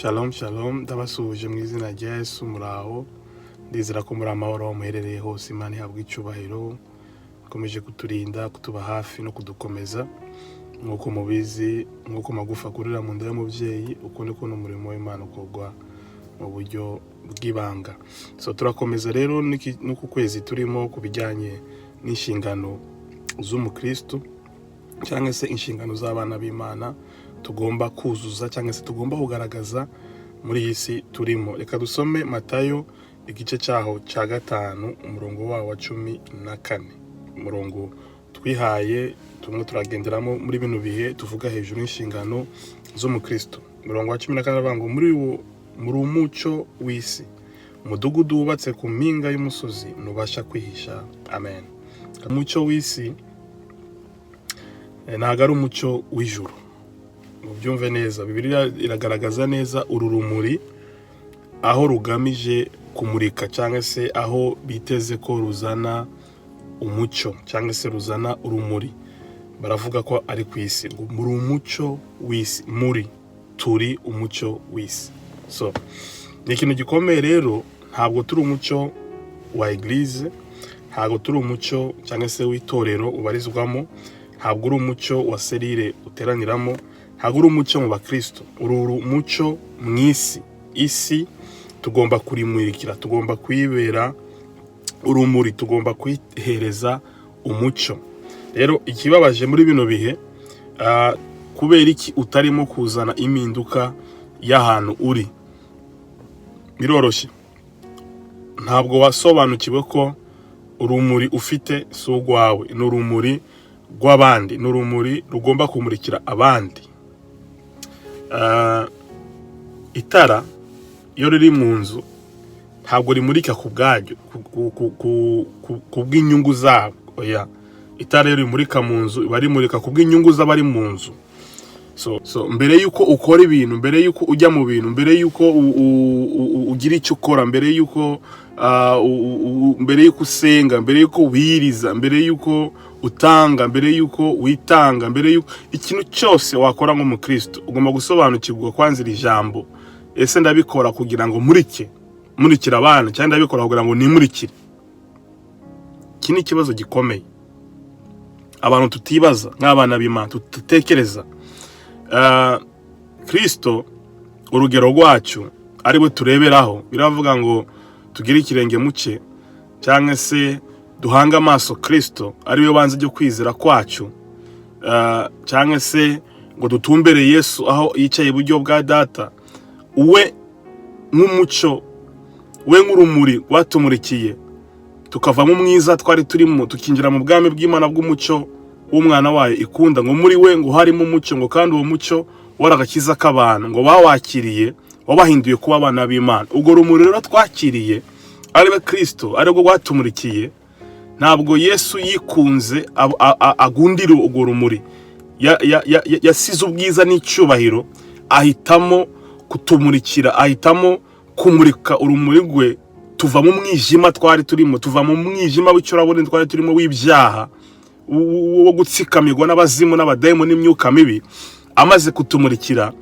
Shalom shalom, ndabasuhuje mu izina rya Yesu. Muraho? Ndizera ko muri amahoro aho muherereye hose. Imana ihabwa icyubahiro, ikomeje kuturinda, kutuba hafi no kudukomeza. Nk'uko mubizi, nk'uko amagufa akurira mu nda y'umubyeyi, uko niko n'umurimo w'Imana ukorwa mu buryo bw'ibanga. So turakomeza rero n'uku kwezi turimo ku bijyanye n'inshingano z'umukristo cyangwa se inshingano z'abana b'Imana tugomba kuzuza cyangwa se tugomba kugaragaza muri iyi si turimo. Reka dusome Matayo igice cyaho cya 5, umurongo wawo wa 14, umurongo twihaye tumwe turagenderamo muri bino bihe tuvuga hejuru y'inshingano z'umukristo. Umurongo wa 14 aravuga ngo: "Muri wo muri umucyo w'isi, umudugudu wubatse ku mpinga y'umusozi ntubasha kwihisha." Amen. Umucyo w'isi ntabwo ari umucyo w'ijuru, mubyumve neza. Bibiliya iragaragaza neza uru rumuri aho rugamije kumurika cyangwa se aho biteze ko ruzana umucyo cyangwa se ruzana urumuri. Baravuga ko ari ku isi, ngo muri umucyo w'isi, muri turi umucyo w'isi. So ni ikintu gikomeye rero. Ntabwo turi umucyo wa église, ntabwo turi umucyo cyangwa se w'itorero ubarizwamo, ntabwo uri umucyo wa cellule uteraniramo, ntabwo uri umucyo mu bakristo. Uri umucyo mu isi. Isi tugomba kurimurikira, tugomba kuyibera urumuri, tugomba kuyihereza umucyo. Rero ikibabaje muri bino bihe, kubera iki utarimo kuzana impinduka y'ahantu uri? Biroroshye, ntabwo wasobanukiwe ko urumuri ufite si urwawe, ni urumuri rw'abandi, ni urumuri rugomba kumurikira abandi. Itara iyo riri mu nzu ntabwo rimurika ku bwaryo, ku bw'inyungu zabo. Oya, itara iyo rimurika mu nzu riba rimurika ku bw'inyungu z'abari mu nzu. So mbere yuko ukora ibintu, mbere yuko ujya mu bintu, mbere yuko ugira icyo ukora, mbere yuko usenga, mbere yuko wiriza, mbere yuko utanga, mbere yuko witanga, mbere yuko ikintu cyose wakora nk'umukristo, ugomba gusobanukirwa kwanza iri jambo: ese ndabikora kugira ngo murike, murikire abana, cyangwa ndabikora kugira ngo nimurikire? Iki ni ikibazo gikomeye abantu tutibaza nk'abana b'Imana, tudatekereza. Kristo urugero rwacu ari we tureberaho, biravuga ngo tugire ikirenge mu cye cyangwa se duhange amaso Kristo ari we banze ryo kwizera kwacu, cyangwa se ngo dutumbere Yesu aho yicaye iburyo bwa Data. We nk'umucyo, we nk'urumuri rwatumurikiye tukava mu mwiza twari turimo, tukinjira mu bwami bw'Imana bw'umucyo w'umwana wayo ikunda, ngo muri we ngo harimo umucyo, ngo kandi uwo mucyo wari agakiza k'abantu, ngo bawakiriye wabahinduye kuba abana b'Imana. Ubwo rumuri rero twakiriye ari we Kristo, ari rwo rwatumurikiye, ntabwo Yesu yikunze agundira urwo rumuri. Yasize ubwiza n'icyubahiro, ahitamo kutumurikira, ahitamo kumurika urumuri rwe. Tuva mu mwijima twari turimo, tuva mu mwijima w'icuraburindi twari turimo, w'ibyaha, wo gutsikamirwa n'abazimu n'abadayimoni n'imyuka mibi. Amaze kutumurikira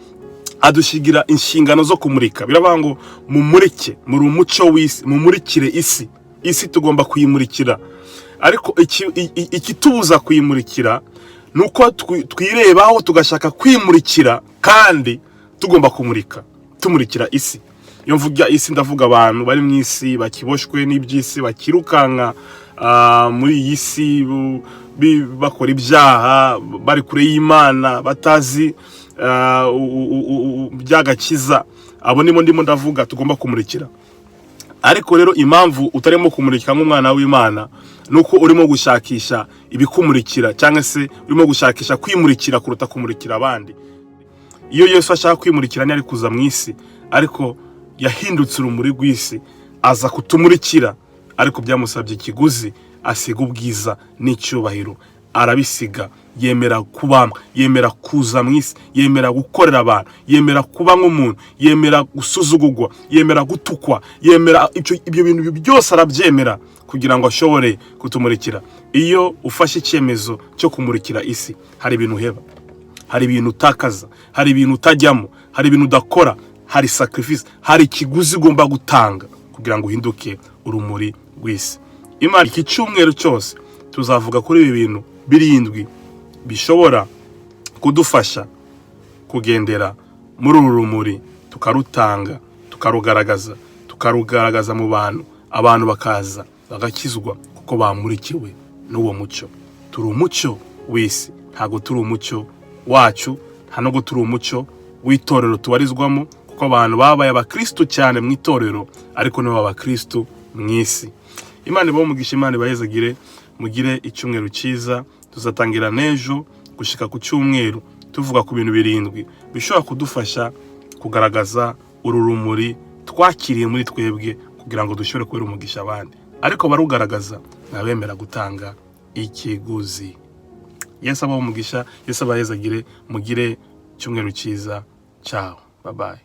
adusigira inshingano zo kumurika. Biravuga ngo mumurike, muri umucyo w'isi, mumurikire isi. Isi tugomba kuyimurikira, ariko ikitubuza kuyimurikira ni uko twirebaho tugashaka kwimurikira kandi tugomba kumurika, tumurikira isi. Iyo mvuga isi, ndavuga abantu bari mu isi, bakiboshwe n'iby'isi, bakirukanka muri iyi si, bakora ibyaha, bari kure y'Imana, batazi by'agakiza. Abo nimo ndimo ndavuga tugomba kumurikira. Ariko rero impamvu utarimo kumurikira nk'umwana w'Imana ni uko urimo gushakisha ibikumurikira cyangwa se urimo gushakisha kwimurikira kuruta kumurikira abandi. Iyo Yesu ashaka kwimurikira ntiyari kuza mu isi, ariko yahindutse urumuri rw'isi, aza kutumurikira. Ariko byamusabye ikiguzi, asiga ubwiza n'icyubahiro, arabisiga, yemera kubambwa, yemera kuza mu isi, yemera gukorera abantu, yemera kuba nk'umuntu, yemera gusuzugurwa, yemera gutukwa, yemera ibyo bintu byose arabyemera kugira ngo ashobore kutumurikira. Iyo ufashe icyemezo cyo kumurikira isi, hari ibintu uheba, hari ibintu utakaza, hari ibintu utajyamo, hari ibintu udakora. Hari sacrifice, hari ikiguzi ugomba gutanga kugira ngo uhinduke urumuri rw'isi. Imana, iki cyumweru cyose tuzavuga kuri ibi bintu birindwi bishobora kudufasha kugendera muri uru rumuri, tukarutanga, tukarugaragaza, tukarugaragaza mu bantu, abantu bakaza bagakizwa kuko bamurikiwe n'uwo mucyo. Turi umucyo w'isi, ntabwo turi umucyo wacu, nta nubwo turi umucyo w'itorero tubarizwamo, kuko abantu babaye abakristu cyane mu itorero, ariko nibo abakristu mu isi. Imana ibahe umugisha, Imana ibahezagire, mugire icyumweru cyiza. Tuzatangira n'ejo gushika ku cyumweru tuvuga ku bintu birindwi bishobora kudufasha kugaragaza uru rumuri twakiriye muri twebwe, kugira ngo dushobore kubera umugisha abandi. Ariko barugaragaza ni abemera gutanga ikiguzi. Yesu abahe umugisha, Yesu abahezagire, mugire icyumweru cyiza. Ciao, bye bye.